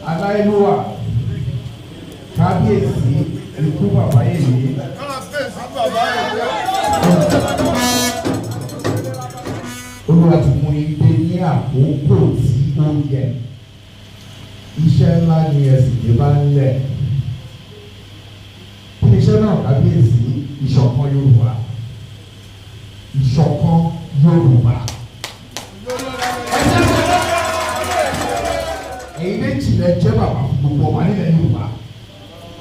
Aláyélúwà, Kábíyèsí, ikú bàbá yèyé. Olúwa ti mú yín dé ní àkókò tí ó yẹ. Iṣẹ́ ńlá ni ẹ sì dé bá ń lẹ̀. Kí ni iṣẹ́ náà, Kábíyèsí? Ìṣọ̀kan Yorùbá, ìṣọ̀kan Yorùbá. Ẹ̀yin méjì lẹ jẹ́ bàbá fún gbogbo ọba nílẹ̀ Yorùbá,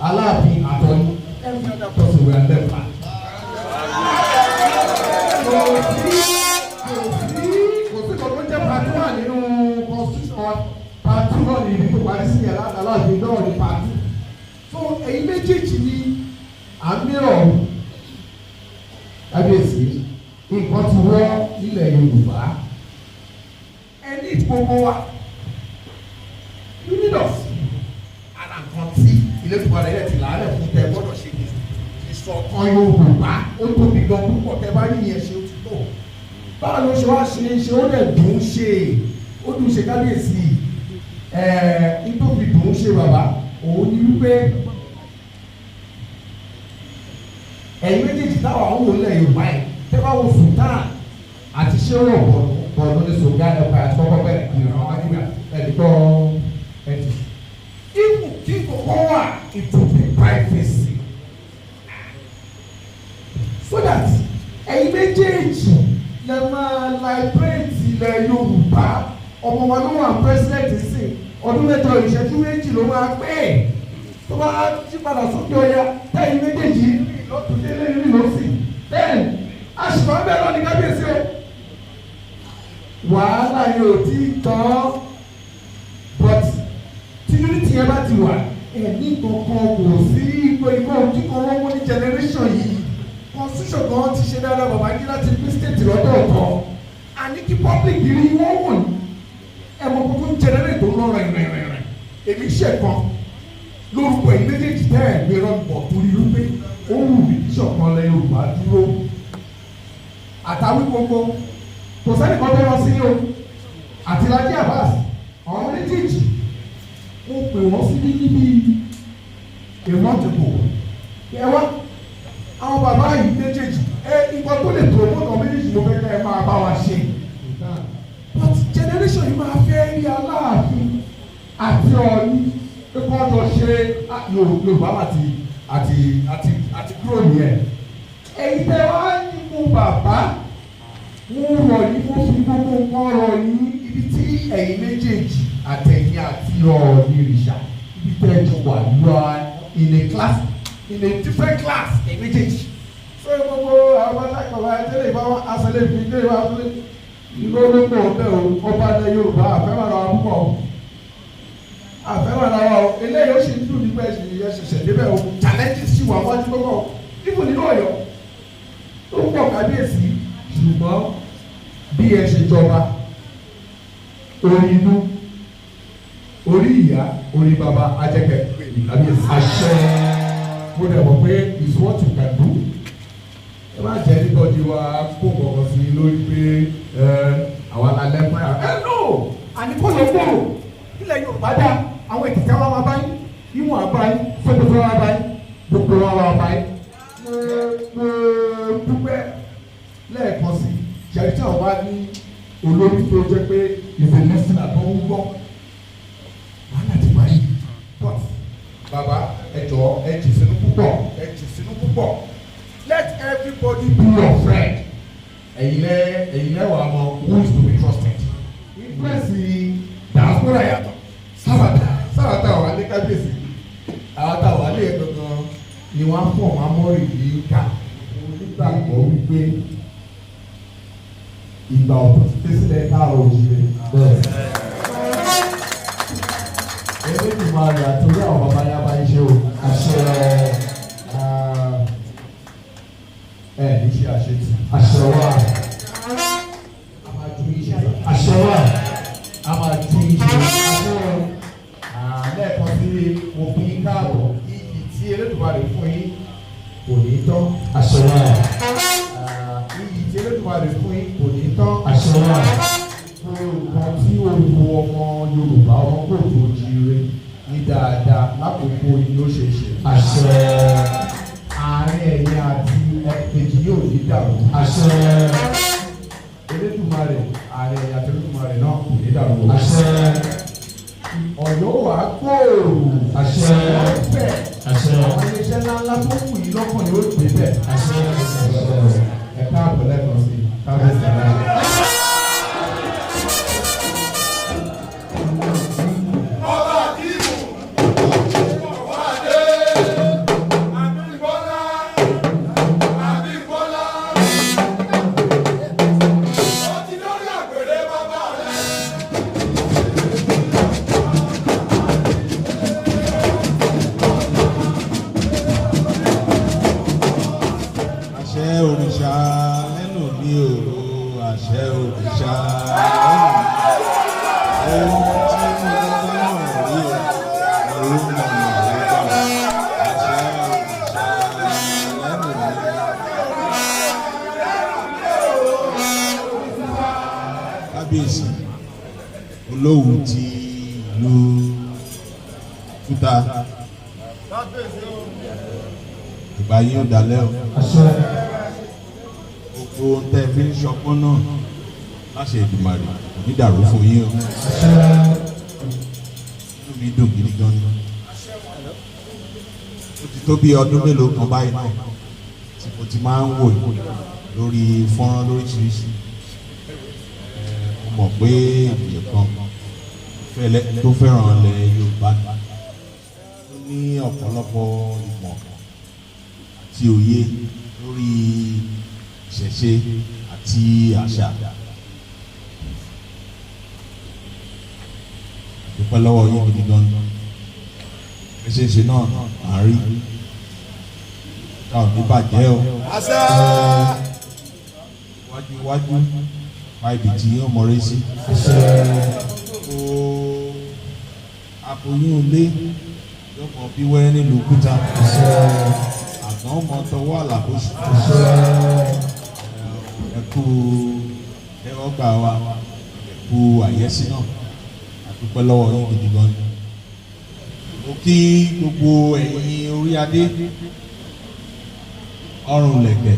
Aláàfin àtỌ̀ọ̀ni. Every other person were left back. Kò sí kan tó jẹ́ part one nínú constitution. Part two náà ní ibi tó parí sí yẹn, Aláàfin náà ní part two. So ẹ̀yin méjèèjì ni à ń mìíràn. Kábíyèsí, nǹkan ti wọ́ nílẹ̀ Yorùbá. Ẹ ní gbogbo wa, you need us. Ara nǹkan tí ilé ìtura rẹ̀ ti làálẹ̀ fún tẹ gbọ́dọ̀ ṣe ní ìṣọ̀kan Yorùbá. Ó tóbi gan púpọ̀. Tẹ bá rí yẹn ṣe, ó ti tó. Báwo ló ṣe wá ṣe ṣe? Ó dẹ̀ dùn ṣe, ó dùn ṣe, Kábíyèsí. Nítòfi dùn ṣe, bàbá, òun ni wípé ẹ̀yin méjèèjì táwọn àwọn wò lẹ̀ Yorùbá yìí, tẹ́ bá wo Sultan àti Ṣéwọ̀ Bọ̀nú, Bọ̀nú ní Songhai Empire àti kọ́kọ́ bẹ̀rẹ̀ ìran wájú ẹ̀dígbọ́ ẹ̀dì. Even kí kòkó wà, it will be privacy so that ẹ̀yin méjèèjì lè máa liberate ilẹ̀ Yorùbá. Ọmọ wa ló wà president sí ọdún 8, ìṣẹ́jú 2 ló máa pẹ́ tó bá jí padà sókè ọya. Tẹ́yìn méjèèjì lọ́tún délé rí lọ́sì, then àṣìwọ́n bẹ́ẹ̀ lọ ní, Kábíyèsí o. Wàhálà yóò tí tán, but tí unity yẹn bá ti wà, ẹ̀mí kankan kò sí ipò ikọ̀ kíkọ́ wọ́n mú ní generation yìí. Constitution kan ti ṣe dáadáa, bàbá yín láti pín state lọ́tọ̀ọ̀tọ̀, àní kí public rí wọ́n wò ní ẹ̀mọ́ kókó ń generate tó ń lọ rìn rìn rìn rìn. Èmi ṣe kan lórúkọ ẹ̀yin méjèèjì tẹ́ ẹ̀ gbé rọ́ǹbọ̀ torí wípé ó wù mí kí ṣọ̀kan lẹ Yorùbá dúró. Àtàwí gbogbo kò sẹ́ni kan tó rán sí o àti Laji Abbas, àwọn méjèèjì, mo pè wọ́n síbí níbi a month ago. Ẹ wá, àwọn bàbá yìí méjèèjì, ẹ nǹkan tó lè promote àwọn méjèèjì mo fẹ́ kẹ́ ẹ máa bá wa ṣe. But generation yìí máa fẹ́ rí Aláàfin àti Ọọ̀ni pé kí wọ́n jọ ṣe Yorùbá àti kúrò nìyẹn. Ẹ̀yin tẹ́ wá ní mo bàbá, mo rọ̀ yín, mo fi gbogbo nǹkan rọ̀ yín. Ibi tí ẹ̀yin méjèèjì, àtẹ̀yìn àti Ọọ̀ni ìrìṣà, ibi tẹ́ ẹ jọ wà, you are in a class, in a different class, ẹ̀yin méjèèjì. So gbogbo àwọn alákọ̀ọ́bá tẹ́lẹ̀ ìbá wọn aṣọlẹ̀ fi ilé ìwà aṣọlẹ̀ ìlú olóńgbò ọbẹ̀ o. Ọba ilẹ̀ Yorùbá àfẹ́wà náà púpọ̀ o, àfẹ́wà náà o. Eléyìí ó sì ń dùn nípa ẹ̀sìn ìyẹn ṣẹ̀ṣẹ̀ débẹ̀ o. Challenges sì wà wájú tó pọ̀ ibù nínú Ọ̀yọ́ tó pọ̀, Kábíyèsí. Ṣùgbọ́n bí ẹ ṣe jọba, orí inú, orí ìyá, orí bàbá ajẹ́kẹ̀ ní, Kábíyèsí. Àṣẹ. Mo dẹ̀ mọ̀ pé is what you can do. Ẹ má jẹ́ anybody wa kó kọ̀ọ̀kan sí i lórí pé ẹ àwa la lẹ́pẹ́ ẹ no àníkó ló gbòòrò ilẹ̀ Yorùbá dá. Àwọn Èkìtì àwọn máa bá yín, ìwọ̀n àbá yín, Sókótó wa bá yín, gbogbo wa wà bá yín. Mo dúpẹ́ lẹ́ẹ̀kan sí i. Ṣẹ́ni tí àwọn bá ní olórí tó jẹ́ pé is a listener tó ń gbọ́, wàhálà ti parí. But bàbá, ẹ jọ̀ọ́, ẹ jì sínú púpọ̀, ẹ jì sínú púpọ̀. Let everybody be your friend. Ẹ̀yin lẹ wà mọ̀ who is to be trusted. Influence diaspora yàtọ̀ sábàtà wà ní, Kábíyèsí. Àwọn táwọn alẹ́ gangan ni wọ́n á fọ̀ wọ́n á mọ́rì yìí ká. Onígbàgbọ́ wípé ìgbà ọ̀tún ti dé sílẹ̀ káàrọ̀ òjìrè. Elédùmarè àtòrí àwọn bàbá yá bá yín ṣe o. Àṣẹ. Ẹ ní ṣe àṣetì. Àṣẹ wà. A máa ju yín ṣe. Àṣẹ wà. A máa ju yín ṣe. Lẹ́ẹ̀kan sí, mo kí yín káàbọ̀. Iyì tí Elédùmarè fún yín kò ní tán. Àṣẹ wà. Iyì tí Elédùmarè fún yín kò ní tán. Àṣẹ wà. Nǹkan tí ó wu ọmọ Yorùbá, ọmọ káàárọ̀ oòjíire. dáadáa lákòókò yóò ṣe é ṣe. Àṣẹ. Àárín ẹ̀yin àti ẹ̀kejì yóò ní dàrú. Àṣẹ. Elédùmarè, àárín ẹ̀yin àti Elédùmarè náà kò ní dàrú. Àṣẹ. Ọ̀yọ́ wàá gbòòrò. Àṣẹ. Bẹ́ẹ̀ Àṣẹ. àwọn iléeṣẹ́ ńláńlá tó wù yín lọ́kàn yóò dé bẹ́ẹ̀. Àṣẹ. Ẹ káàbọ̀ lẹ́ẹ̀kan sí i, kábíyèsí aláàbò. Àṣẹ òrìṣà lẹ́nu mi ò, àṣẹ òrìṣà lẹ́nu mi. Ohun tí mo bá náà rí o, òun mọ̀ ní ìgbà. Àṣẹ òrìṣà lẹ́nu mi. Kábíyèsí Olówu ti ìlú Kúta, ìgbà yìí ó dalẹ́ o. Àṣẹ. Gbogbo ohun tẹ́ fi ń ṣọpọ́n náà láṣẹ Èdùmàrè kò ní dàrú fún yín o. Àṣẹ. Inú mi dùn gidi gan ni. Ó ti tó bí ọdún mélòó kan báyìí náà tí mo ti máa ń wò yìí lórí fọ́nrán lóríṣiríṣi. Mo mọ̀ pé ènìyàn kan tó fẹ́ràn ilẹ̀ Yorùbá ni, tó ní ọ̀pọ̀lọpọ̀ ìmọ̀ àti òye lórí ìṣẹ̀ṣe àti àṣà. Dúpẹ́ lọ́wọ́ yín gidi gan ni. Ẹ ṣe é ṣe náà à ń rí ta ò ní bàjẹ́ o. Wájú iwájú pa ibi tí yóò mọ̀rẹ́ sí. Àṣẹ. O aboyún ilé yóò mọ bí wẹ́rẹ́ nílùú Kúta. Àṣẹ. Àgbọn ọmọ tọwọ́ àlàkóso. Àṣẹ. Ẹ kú tẹ́wọ́gbà wa, ẹ kú àyẹ́sí náà, a dúpẹ́ lọ́wọ́ yín gidi gan ni. Mo kí gbogbo ẹ̀yin orí adé, ọrùn lẹ̀kẹ̀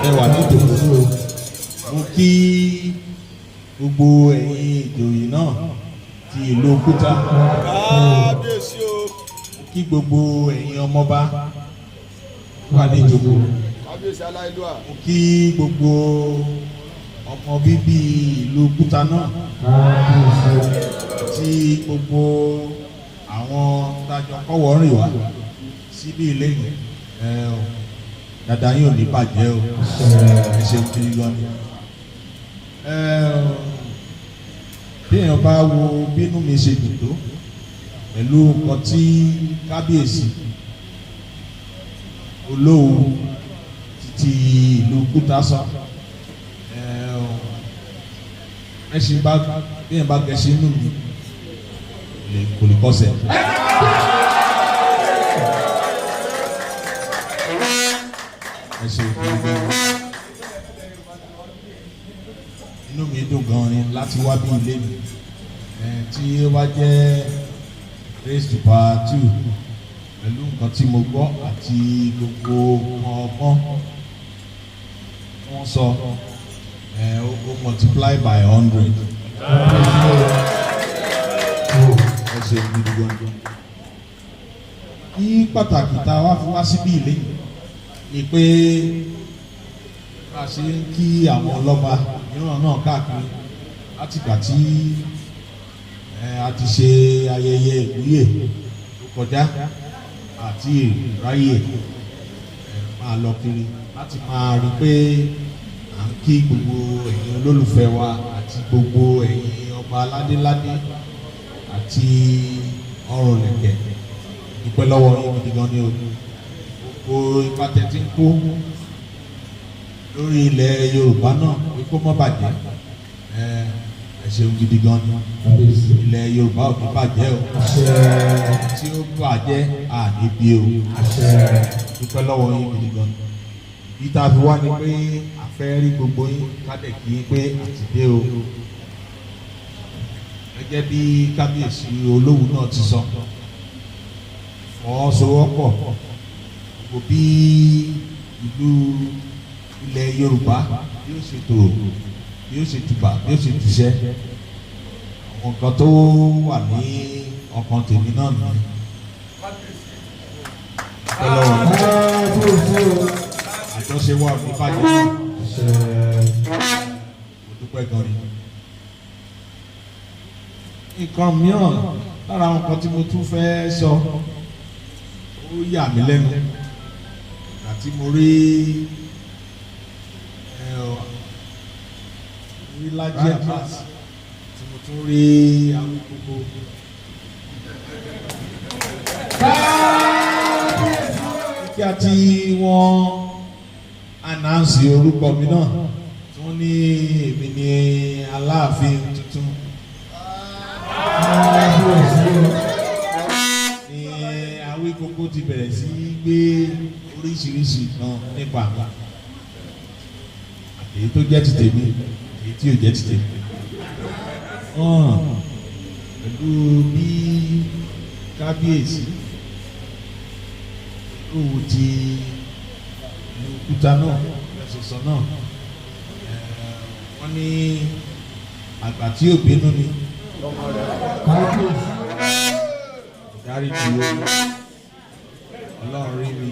ẹ wà nítòsí. Mo kí gbogbo ẹ̀yin ìjòyè náà ti ìlú Kúta. Mo kí gbogbo ẹ̀yin ọmọba wà ní ìjókòó. Mo kí gbogbo ọmọ bíbí ìlú Kúta náà àti gbogbo àwọn tájọ kọ́wọ́ rìn wá síbí ilé yìí. Ẹ ò dada yín ò ní bàjẹ́ o, ẹ ṣeun kiri gan ni. Ẹ ò téèyàn bá wo bínú mi ṣe dùn tó pẹ̀lú nǹkan tí kábíyèsí Olówu títí ìlú Kúta sọ, ẹ ò ẹṣin bá téèyàn bá gẹṣin nù mí kò lè kọsẹ̀. Ẹ ṣeun kiri gan. Inú mi dùn gan ni láti wá bí ilé mi tí ó bá jẹ́ race to power two pẹ̀lú nǹkan tí mo gbọ́ àti gbogbo ọgbọ́n wọ́n sọ, ó multiply by 100. Ẹ ṣeun gidi gan. Ní pàtàkì tá a wá fi wá síbí ilé ni pé bá a ṣe ń kí àwọn ọlọ́ba mìíràn náà káàkiri látìgbà tí a ti ṣe ayẹyẹ ìwúyè tó kọjá àti ìráyè máa lọ kiri láti máa rí pé à ń kí gbogbo ẹ̀yin olólùfẹ́ wa àti gbogbo ẹ̀yin ọba aládéládé àti ọrùn lẹ̀kẹ̀. Dúpẹ́ lọ́wọ́ yín gidi gan ni o. Gbogbo ipa tẹ́ ti ń kó lórí ilẹ̀ Yorùbá náà pé kó má bàjẹ́, ẹ ṣeun gidi gan ni. Ilẹ̀ Yorùbá ò ní bàjẹ́ o, tí ó bàjẹ́ àní bí o. Dúpẹ́ lọ́wọ́ yín gidi gan ni. Ìdí tá a fi wá ni pé a fẹ́ rí gbogbo yín, ká dẹ̀ kí yín pé àti dé o. Ẹ Gẹ́gẹ́ bí kábíyèsí Olówu náà ti sọ, fọwọ́sowọ́pọ̀ gbogbo bí ìlú ilẹ̀ Yorùbá bí ó ṣe tòrò, bí ó ṣe tùbà, bí ó ṣe tùṣẹ́, àwọn nǹkan tó wà ní ọkàn tèmi náà nìyẹn. Ọlọ́run àjọṣe wa ò ní bàjẹ́ náà. Mo dúpẹ́ gan ni. Nǹkan mìíràn lára àwọn nǹkan tí mo tún fẹ́ sọ, ó yà mí lẹ́nu àti mo rí ẹ ọ rí Laji Abbas tí mo tún rí Awíkókó. Kíá tí wọ́n announce orúkọ mi náà, tí wọ́n ní èmi ní Aláàfin tuntun, ní Awíkókó ti bẹ̀rẹ̀ sí í gbé oríṣiríṣi nǹkan nípa mi, èyí tó jẹ́ ti tèmi, èyí tí ò jẹ́ ti tèmi. Pẹ̀lú bí kábíyèsí lóhùn ti ìlú Kúta náà lọ́sẹ̀ sọ náà, wọ́n ní àgbà tí ò bínú ni dáríjì o. Ọlọ́run rí mi,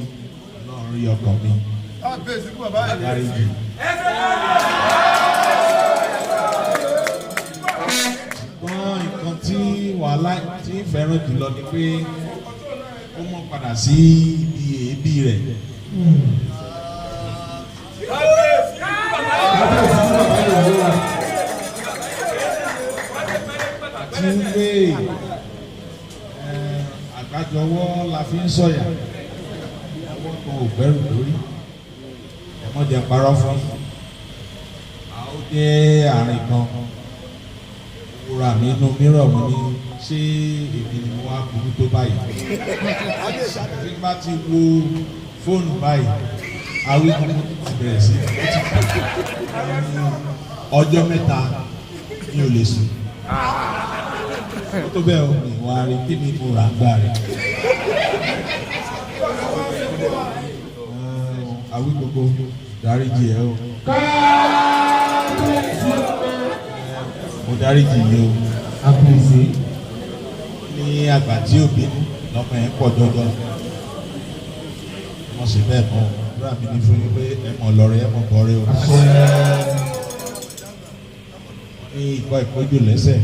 Ọlọ́run rí ọkàn mi, dáríjì. Ṣùgbọ́n nǹkan tí wàhálà tí ń fẹ́ràn jùlọ ni pé ó mọ̀ padà sí ibi èébì rẹ̀. Àti pé àgbájọwọ́ la fi ń sọ̀yà, ọwọ́ kan ò gbẹ́rù lórí. Ẹ mọ̀ jẹ́ parọ́ fún yín. A ó dé àárín kan, wúra mi inú mírọ̀, mo ní, ṣé èmi ni mo wá burú tó báyìí? Tí n bá ti wo fóònù báyìí, Awíkókó ti bẹ̀rẹ̀ sí ọjọ́ 3 mi ò lè sùn. Ó tó bẹ́ẹ̀ o, mi wá rí kí ni mo rà ń gbà rẹ̀. Awíkókó, dáríjì ẹ o. Mo dáríjì yìí o. Ní àgbà tí ò bínú lọ́mọ ẹ̀ ń pọ̀ jọjọ. Wọ́n ṣe bẹ́ẹ̀ mọ́. Àdúrà mi ní fún yín pé ẹ mọ̀ lọ́rẹ́, ẹ mọ̀ bọ́rẹ́ o. Ní ìkọ́ ìkójú lẹ́sẹ̀.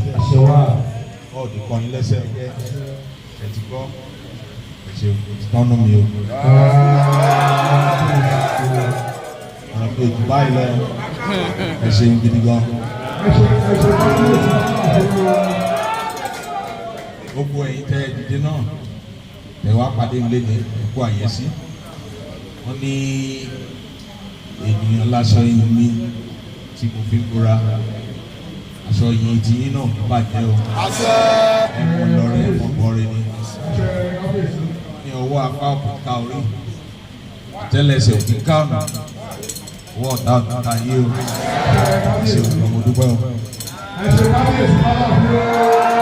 Ọ̀ọ́dì kọrin lẹ́sẹ̀. Ẹ ti gbọ́. Ẹ ṣe tọ́nu mi o. Ọ̀rọ̀ mi ò jù báyìí lọ. Ẹ ṣeun gidi gan. Gbogbo ẹ̀yin tẹ́ ẹ dìde náà, tẹ́ wá pàdé ilé ní ẹ̀kú àyẹ́sí. Wọ́n ní ènìyàn láṣọ yìí mi tí mo fi ń bora. Aṣọ yìí tí yín náà ní bàjẹ́ o. Ẹ mọ̀ lọ́rẹ́, ẹ mọ̀ bọ́rẹ́ ni. Ní ọwọ́ apá òkú ká orí. Àtẹ́lẹsẹ̀ òkú ká ọ̀nà. Ọwọ́ ọ̀tá òkú ká yé o. Ṣé o mọ̀, mo dúpẹ́ o. Ẹ ṣe kábíyèsí bàbá mi o.